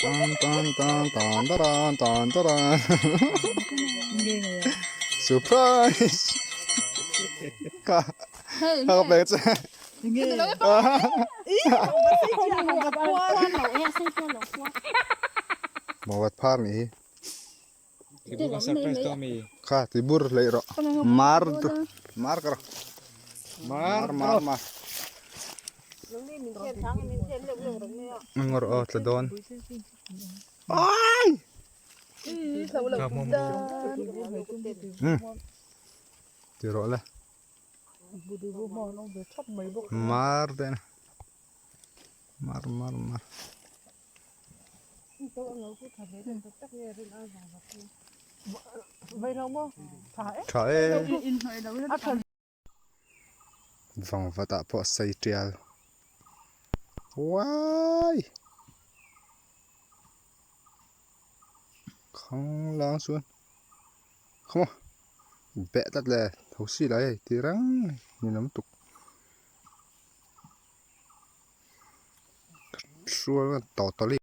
Tan tan tan tan taran tan taran Surprise! Kha kha ka pek che. Mawat phar nih hi. Kha ti bur hlei rawh. Mar mar ka rawh. Mar mar mar. Ngawr aw tla dawn. Ai! Ti rawh le. Mar te na. Mar mar mar. Tha e. Vangvat ah pawh a sei tial. Uai! Khang lang chuan khaw maw beh tlat le tho si lai hei ti reng ni lam tuk. Hrual tawh tawlh i.